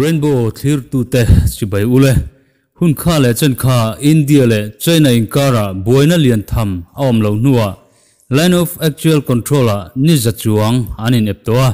Rainbow thlirtute chibai ule. Hun kha leh chen kha India leh China inkarah buaina lian tham a awm lo hnuah Line of Actual Control-ah ni za chuang an inep tawh a.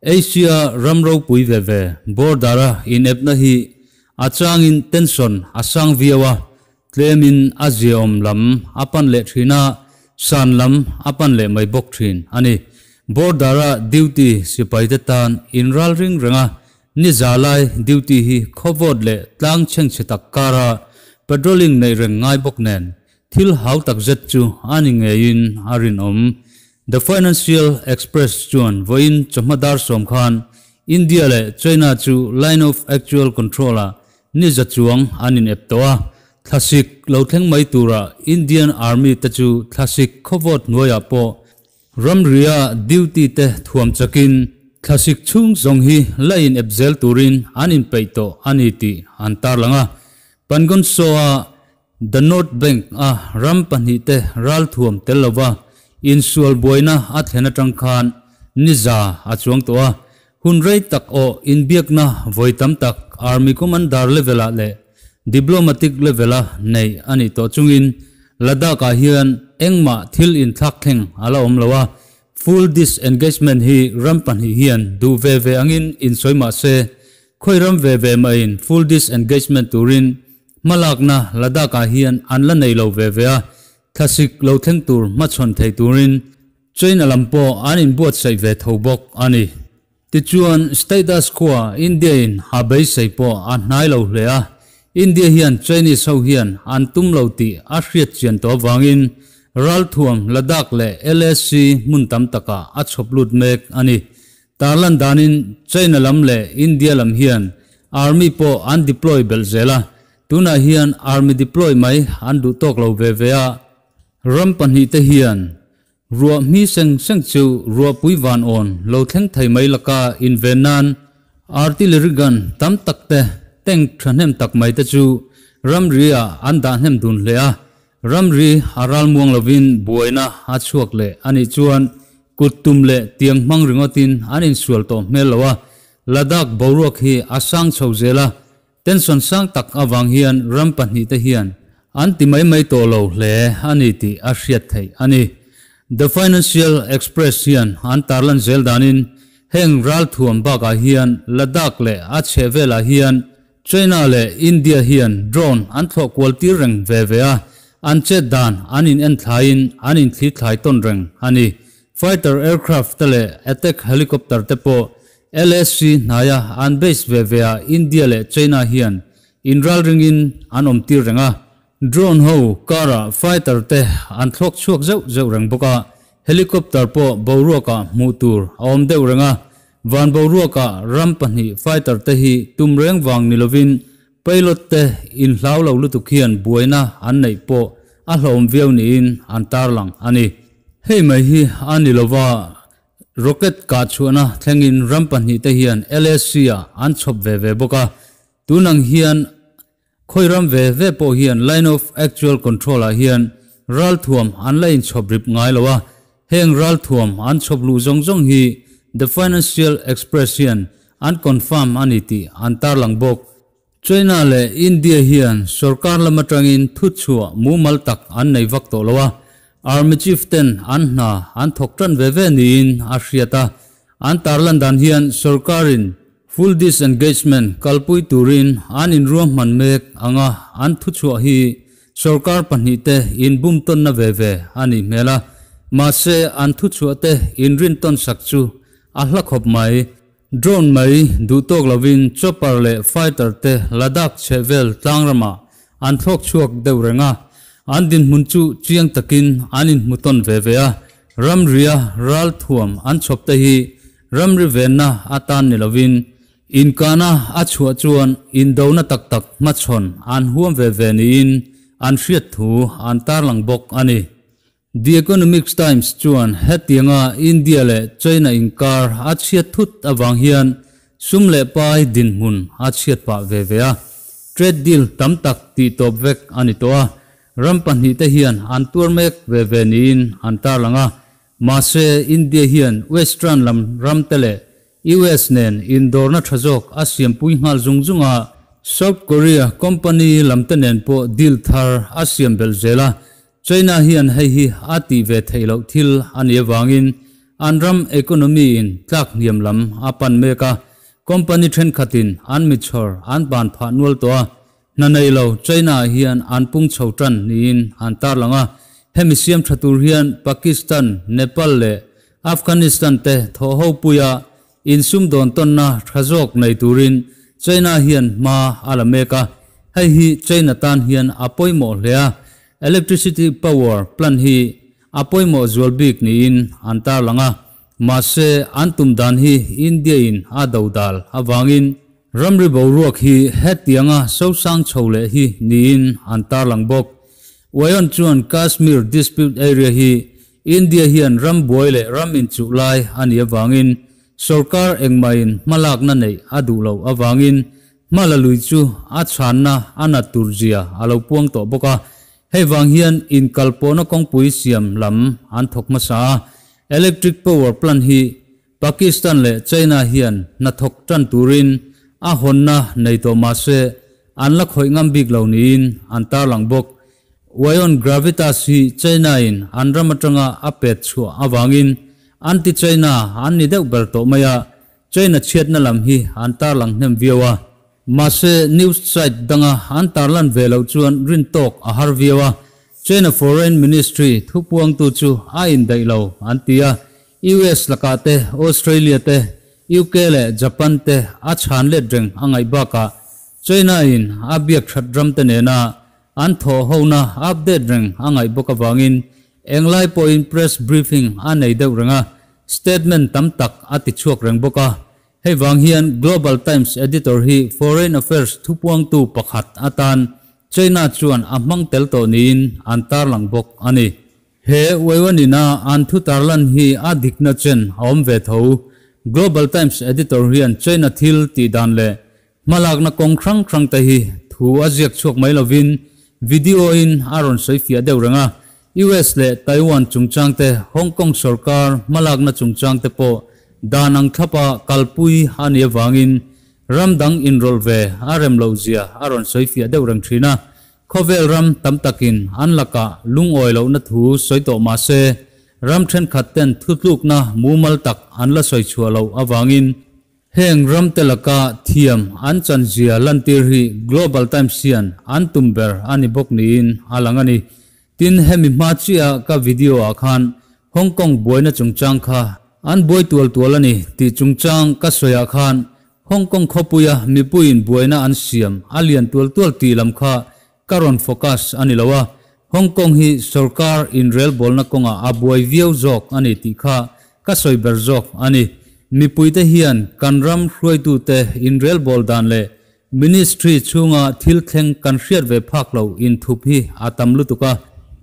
Asia ram ropui ve ve border-a inepna hi a changin tension a sang viau a, tlemin a ziaawm lam a pan leh thin a, san lam a pan leh mai bawk thin a ni. Border-a duty sipaite tan inral ring reng a, Ni za lai duty hi khawvawt leh tlang chhengchhe tak kara patrolling neih reng ngai bawk nen thil hau tak zet chu a ni ngeiin a rinawm. The Financial Express chuan vawiin chawhma dar sawm khan India leh China chu Line of Actual Control-ah ni za chuang an inep tawh a, thlasik lo thleng mai tura Indian Army te chu thlasik khawvawt hnuaiah pawh Ramria duty te thuam chakin thlasik chhung zawng hi la in ep zel turin an inpeih tawh a ni tih an tarlang a. Pangon Show-a The North Bank a ram pahnihte ral thuam tel lova insual buaina a thlen atang khan ni za a chuang tawh a. Hun rei tak awh inbiakna vawi tam tak Army Commander level-ah leh Diplomatic level-a neih a nih tawh chungin Ladakh-ah hian engmah thil inthlak thleng a la awm lo a, full disengagement hi ram pahnih hian duh ve ve angin insawi mah se, khawi ram ve ve mahin full disengagement turin hmalakna Ladakh-ah hian an la nei lo ve ve a, thlasik lo thleng tur hmachhawn thei turin China lam pawh an inbuatsaih ve tho bawk a ni. Tichuan, status quo India-in a beisei pawh a hnai lo hle a, India hian Chinese ho hian an tum lo tih a hriat chian tawh avangin ralthuam Ladakh leh LAC hmun tam takah a chhawp lut mek a ni. Tarlan danin China lam leh India lam hian Army pawh an deploy belh zel a, tunah hian Army deploy mai an duh tawk lo ve ve a, ram pahnihte hian Ruah hmi seng seng chu ruahpui van awn lo thleng thei mai laka inven nan artillery gun tam tak te, tank thahnem tak mai te chu ramri ah an dah hnem dun hle a. Ramri a ral muang lovin buaina a chhuak leh a nih chuan kut tum leh tiang hmang ringawtin an insual tawh hmel lo a. Ladakh boruak hi a sang chho zel a, Tension sang tak avang hian ram pahnihte hian an ti mai mai tawh lo hle a ni tih a hriat theih a ni. The Financial Express hian an tarlan zel danin heng ralthuam bakah hian Ladakh leh a chhehvelah hian China leh India hian drone an thlawh kual tir reng ve ve a, an chet dan an in enthlaiin an inthlithlai tawn reng a ni. Fighter aircraft te leh attack helicopter te pawh LAC hnaia an base ve ve ah India leh China hian inralringin an awm tir reng a, drone ho karah fighter te an thlawk chhuak zeuh zeuh reng bawk a, helicopter pawh boruakah hmuh tur a awm deuh reng a, van boruakah ram pahnih fighter te hi tum reng vang ni lovin pilot te inhlau lo lutuk hian buaina an neih pawh a hlawm viau niin an tarlang a ni. Hei mai hi a ni lova. Rocket kah chhuahna thlengin ram pahnihte hian LAC-ah an chhawp ve ve bawk a, tun ang hian khawi ram ve ve pawh hian Line of Actual Control-ah hian ralthuam an la inchhawp rip ngai lo a, heng ralthuam an chhawp luh zawng zawng hi The Financial Express hian an confirm a ni tih an tarlang bawk. China leh India hian sorkar lam atangin thuchhuah mumal tak an nei vak tawh lo a, Army Chief ten an hna an thawk tan ve ve niin a hriat a. An tarlan dan hian sorkarin full disengagement kalpui turin an inruahman mek anga an thuchhuah hi sorkar pahnihte inbumtawnna ve ve a nih hmel a, mahse an thuchhuahte inrintawn sak chu a hla khawp mai. Drone mai duh tawk lovin chopper leh fighter te Ladakh chhehvel tlang ramah an thlawk chhuak deuh reng a, an dinhmun chu chiang takin an inhmu tawn ve ve a, ramria ral thuam an chhawp te hi ramri venna atan ni lovin inkahna a chhuah chuan indona tak tak hmachhawn an huam ve ve niin an hriat thu an tarlang bawk a ni. The Economics Times chuan hetianga India leh China inkar a chhiat thut avang hian sum leh pai dinhmun a chhiat pah ve ve a, trade deal tam tak tih tawp vek a ni tawh a, ram pahnihte hian an tuar mek ve ve niin an tarlang a. Mahse India hian Western lam ram te leh US nen indawrna tha zawk a siampui nghal zung zung a. South Korea company lam te nen pawh deal thar a siam belh zel a. China hian hei hi a tih ve theih loh thil a nih avangin an ram economy in tlak hniam lam a pan mek a. Company thenkhatin an mi chhawr an ban phah nual tawh a, hna nei lo China ah hian an pung chho tan niin an tarlang a. Hemi siam tha tur hian Pakistan, Nepal leh Afghanistan te thawh ho puia insumdawn tawnna tha zawk nei turin China hian hma a la mek a. Hei hi China tan hian a pawimawh hle a, electricity power plant hi a pawimawh zual bik niin an tarlang a. Mahse, an tum dan hi India in a do dal avangin ramri boruak hi hetianga sosang chho leh hi niin an tarlang bawk. Wayon chuan Kashmir dispute area hi India hian ram buai leh ram inchuh lai a nih avangin sorkar engmahin hmalakna neih a duh loh avangin hma la lui chu a chhanna a nat tur zia a lo puang tawh bawk a. Hei vang hian inkalpawhna kawngpui siam lam an thawk hmasa a, Electric power plant hi Pakistan leh China hian hna thawk tan turin a hawnna nei tawh mah se an la khawih ngam bik lo niin an tarlang bawk. Wayon Gravitas hi China-in an ram atanga a pet chhuah avangin anti-China an ni deuh ber tawh mai a, China chhiatna lam hi an tarlang hnem viau a. Mahse, news site danga an tarlan ve loh chuan rin tawk a har viau a, China Foreign Ministry thupuangtu chu a indaih lo an ti a, US lakah te, Australia te, UK leh Japan te a chhan let reng a ngaih bakah China-in a biak that ram te nena an thawh hona update reng a ngaih bawk avangin englai pawhin press briefing a nei deuh reng a, statement tam tak a ti chhuak reng bawk a. Hei vang hian Global Times editor hi Foreign Affairs thupuangtu pakhat atan China chuan a hmang tel tawh niin an tarlang bawk a ni. He Weiwan-ina an thu tarlan hi a dikna chen a awm ve tho. Global Times editor hian China thil tih dan leh hmalakna kawng hrang hrang te hi thu a ziak chhuak mai lovin video-in a rawn sawi fiah deuh reng a. US leh Taiwan chungchang te, Hong Kong sorkar hmalakna chungchang te pawh dan ang thlapa kalpui a nih avangin ram dang inrawlh ve a rem loh zia a rawn sawi fiah deuh reng thin a. Khawvel ram tam takin an lakah lungawi lohna thu sawi tawh mah se, ram thenkhat ten thutlukna mumal tak an la sawi chhuah loh avangin Heng ramte laka thiam an chanzia lantir hi Global Times hian an tum ber a ni bawk niin a lang a ni. Tin, hemi hma chiah ka video ah khan Hong Kong buaina chungchang kha an buai tual tual a ni tih chungchang ka sawi ah khan Hong Kong khawpuia mipuiin buaina an siam a lian tual tual tih lam kha ka rawn focus a ni lo a, Hong Kong hi sorkar inrelbawlna kawngah a buai viau zawk a ni tih kha ka sawi ber zawk a ni. Mipuite hian kan ram hruaitute inrelbawl dan leh ministry chhunga thil thleng kan hriat ve phak lo inthup hi a tam lutuk a.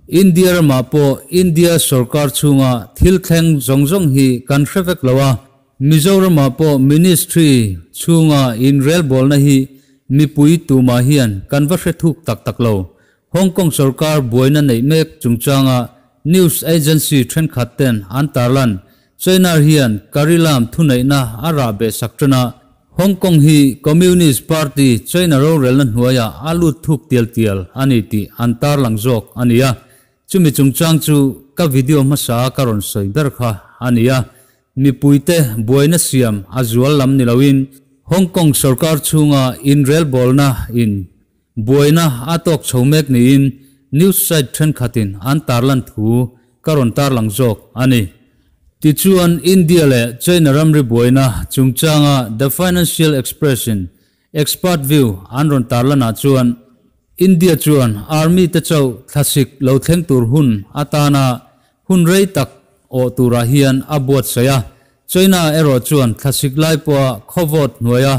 India ramah pawh India sorkar chhunga thil thleng zawng zawng hi kan hre vek lo a. Mizoramah pawh Ministry chhunga inrelbawlna hi mipui tumah hian kan va hre thuk tak tak lo. Hong Kong sorkar buaina neih mek chungchanga news agency thenkhat ten an tarlan China hian Carrie Lam thuneihna a rah beh sak tan a, Hong Kong hi Communist Party China rorelna hnuaiah a lut thuk tial tial a ni tih an tarlang zawk a ni a. Chumi chungchang chu ka video hmasa ka rawn sawi ber kha a ni a. Mipuite buaina siam a zual lam ni loin Hong Kong sorkar chhunga inrelbawlna in buaina a tawk chho mek niin news site thenkhatin an tarlan thu ka rawn tarlang zawk a ni. Tichuan India leh China ramri buaina chungchanga The Financial Express in Expert view an rawn tarlanah chuan India chuan army te chauh thlasik lo thleng tur hun atana Hun rei tak awh turah hian a buatsaih a, China erawh chuan thlasik lai pawha khawvawt hnuaia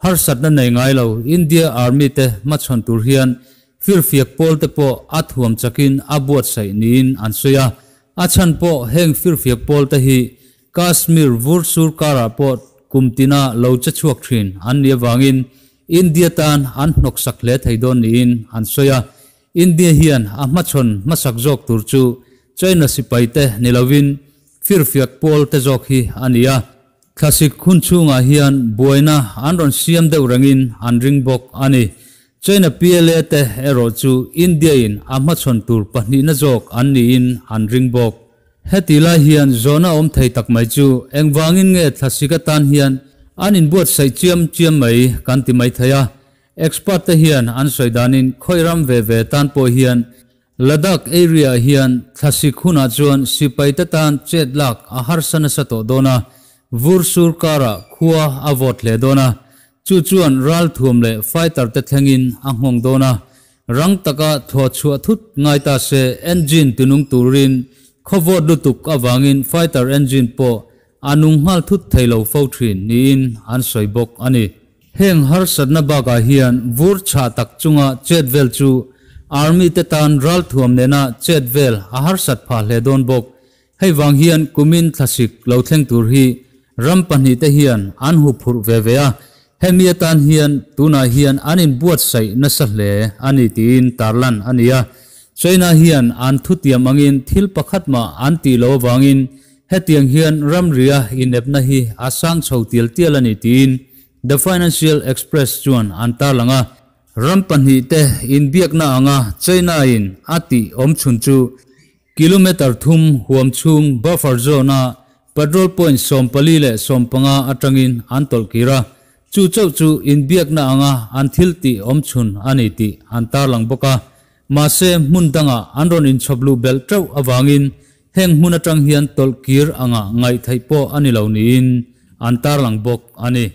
harsatna nei ngai lo India Army te hmachhawn tur hian firfiak pawl te pawh a thuam chakin a buatsaih niin an sawi a. A chhan pawh heng firfiak pawl te hi Kashmir vur sur karah pawh kum tina lo che chhuak thin an nih avangin India tan an hnawksak hle thei dawn niin an sawi a. India hian a hmachhawn hmasak zawk tur chu China sipaite ni lovin firfiak pawl te zawk hi a ni a. Thlasik hun chhungah hian buaina an rawn siam deuh rengin an ring bawk a ni. China PLA te erawh chu India in a hmachhawn tur pahnihna zawk an niin an ring bawk. Heti lai hian zawhna awm thei tak mai chu engvangin nge thlasik atan hian an inbuatsaih chiam chiam mai kan ti mai thei a. Expert te hian an sawi danin khawi ram ve ve tan pawh hian Ladakh area ah hian thlasik hunah chuan sipai te tan chet lak a harsa nasa tawh dawn a, vur sur karah khua a vawt hle dawn a, chu chuan ralthuam leh fighter te thlengin a nghawng dawn a, rang taka thaw chhuah thut ngai ta se engine tinung turin khaw vawt lutuk avangin fighter engine pawh a nung nghal thut thei lo fo thin niin an sawi bawk a ni. Heng harsatna bakah hian vur chhah tak chunga chet vel chu Army te tan ralthuam nena chet vel a harsat phah hle dawn bawk. Hei vang hian kumin thlasik lo thleng tur hi ram pahnihte hian an hu phurh ve ve a, hemi atan hian tunah hian an inbuatsaih nasa hle a ni tiin tarlan a ni a. China hian an thutiam angin thil pakhat mah an tih loh avangin Hetiang hian ramria inepna hi a sang chho tial tial a ni tiin The Financial Express chuan an tarlang a. Ram pahnihte inbiakna anga China-in a tih awm chhun chu kilometre thum huam chhung buffer zone-a patrol point 44 15 atangin an tawlh kir a, chu chauh chu inbiakna anga an thil tih awm chhun a ni tih an tarlang bawk a. Mahse hmun dangah an rawn inchhawp luh belh teuh avangin Heng hmun atang hian tawlh kir anga ngaih theih pawh a ni lo niin an tarlang bawk a ni.